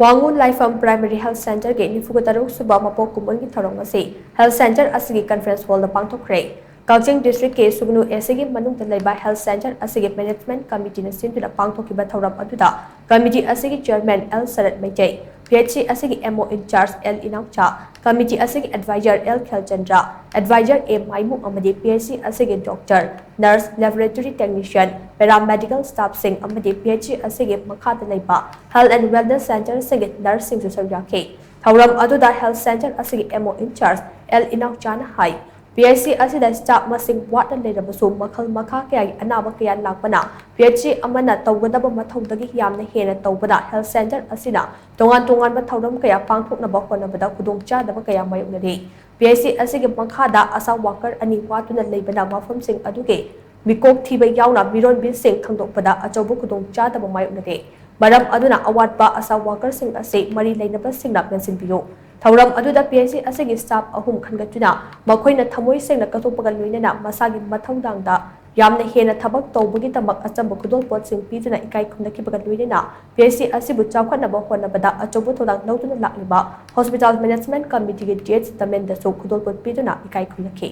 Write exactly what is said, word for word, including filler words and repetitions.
ꯋꯥꯉꯨ ꯂꯥꯏꯐꯝ Primary Health Centreꯒꯤ ꯅꯤꯐꯨꯒ ꯇꯔꯨꯛ ꯁꯨꯕ ꯃꯄꯣꯛ ꯀꯨꯝꯑꯣꯟꯒꯤ ꯊꯧꯔꯝ ꯑꯁꯤ Health Centre ꯑꯁꯤꯒꯤ Conference Hallꯗ ꯄꯥꯡꯊꯣꯛꯈ꯭ꯔꯦ꯫ ꯀꯛꯆꯤꯡ Districtꯀꯤ ꯁꯨꯒꯅꯨ ACꯒꯤ ꯃꯅꯨꯡꯗ ꯂꯩꯕ Health Centre ꯑꯁꯤꯒꯤ Management Committeeꯅ ꯁꯤꯟꯗꯨꯅ ꯄꯥꯡꯊꯣꯛꯈꯤꯕ ꯊꯧꯔꯝ ꯑꯗꯨꯗ committee ꯑꯁꯤꯒꯤ Chairman L ꯁꯔꯠ ꯃꯩꯇꯩ, PHC ꯑꯁꯤꯒꯤ MO in charge L Inaocha, committee ꯑꯁꯤꯒꯤ Advisor L ꯈꯦꯜꯆꯟꯗ꯭ꯔ, Advisor A ꯃꯥꯏꯃꯨ ꯑꯃꯗꯤ PHC ꯑꯁꯤꯒꯤ doctor, nurse, laboratory technician, paramedical staffꯁꯤꯡ ꯑꯃꯗꯤ PHC ꯑꯁꯤꯒꯤ ꯃꯈꯥꯗ ꯂꯩꯕ Health and Wellness Centreꯁꯤꯡꯒꯤ nurseꯁꯤꯡꯁꯨ ꯁꯔꯨꯛ ꯌꯥꯈꯤ꯫ ꯊꯧꯔꯝ ꯑꯗꯨꯗ Health Centre ꯑꯁꯤꯒꯤ MO in charge L ꯏꯅꯥꯎꯆꯥꯅ high, PHC ꯑꯁꯤꯗ staff ꯃꯁꯤꯡ ꯋꯥꯠꯅ ꯂꯩꯔꯕꯁꯨ ꯃꯈꯜ ꯃꯈꯥ ꯀꯌꯥꯒꯤ ꯑꯅꯥꯕ ꯀꯌꯥ ꯂꯥꯛꯄꯅ PHC ꯑꯃꯅ ꯇꯧꯒꯗꯕ ꯃꯊꯧꯗꯒꯤ ꯌꯥꯝꯅ ꯍꯦꯟꯅ ꯇꯧꯕꯅ Health Centre ꯑꯁꯤꯅ ꯇꯣꯉꯥꯟ ꯇꯣꯉꯥꯟꯕ ꯊꯧꯔꯝ ꯀꯌꯥ ꯄꯥꯡꯊꯣꯛꯅꯕ ꯍꯣꯠꯅꯕꯗ ꯈꯨꯗꯣꯡꯆꯥꯗꯕ ꯀꯌꯥ ꯃꯥꯌꯣꯛꯅꯔꯤ꯫ PHC ꯑꯁꯤꯒꯤ ꯃꯈꯥꯗ ASHA worker ꯑꯅꯤ ꯋꯥꯠꯇꯨꯅ ꯂꯩꯕꯅ ꯃꯐꯝꯁꯤꯡ ꯑꯗꯨꯒꯤ ꯃꯤꯀꯣꯛ ꯊꯤꯕ ꯌꯥꯎꯅ ꯃꯤꯔꯣꯟꯕꯤꯁꯤꯡ ꯈꯪꯗꯣꯛꯄꯗ ꯑꯆꯧꯕ ꯈꯨꯗꯣꯡꯆꯥꯗꯕ ꯃꯥꯌꯣꯛꯅꯔꯤ꯫ ꯃꯔꯝ ꯑꯗꯨꯅ ꯑꯋꯥꯠꯄ ASHA workerꯁꯤꯡ ꯑꯁꯤ ꯃꯔꯤ ꯂꯩꯅꯕꯁꯤꯡꯅ ꯃꯦꯟꯁꯤꯟꯕꯤꯌꯨ꯫ ꯊꯧꯔꯝ ꯑꯗꯨꯗ PHC ꯑꯁꯤꯒꯤ staff ꯑꯍꯨꯝ ꯈꯟꯒꯠꯇꯨꯅ ꯃꯈꯣꯏꯅ ꯊꯃꯣꯏ ꯁꯦꯡꯅ ꯀꯠꯊꯣꯛꯄꯒ ꯂꯣꯏꯅꯅ ꯃꯁꯥꯒꯤ ꯃꯊꯧꯗꯥꯡꯗ ꯌꯥꯝꯅ ꯍꯦꯟꯅ ꯊꯕꯛ ꯇꯧꯕꯒꯤꯗꯃꯛ ꯑꯆꯝꯕ ꯈꯨꯗꯣꯜꯄꯣꯠꯁꯤꯡ ꯄꯤꯗꯨꯅ ꯏꯀꯥꯏ ꯈꯨꯝꯅꯈꯤꯕꯒ ꯂꯣꯏꯅꯅ PHC ꯑꯁꯤꯕꯨ ꯆꯥꯎꯈꯠꯅꯕ ꯍꯣꯠꯅꯕꯗ ꯑꯆꯧꯕ ꯊꯧꯗꯥꯡ ꯂꯧꯗꯨꯅ ꯂꯥꯛꯂꯤꯕ Hospital Management Committeeꯒꯤ DH ꯗꯃꯦꯟꯗꯁꯨ ꯈꯨꯗꯣꯜꯄꯣꯠ ꯄꯤꯗꯨꯅ ꯏꯀꯥꯏ ꯈꯨꯝꯅꯈꯤ꯫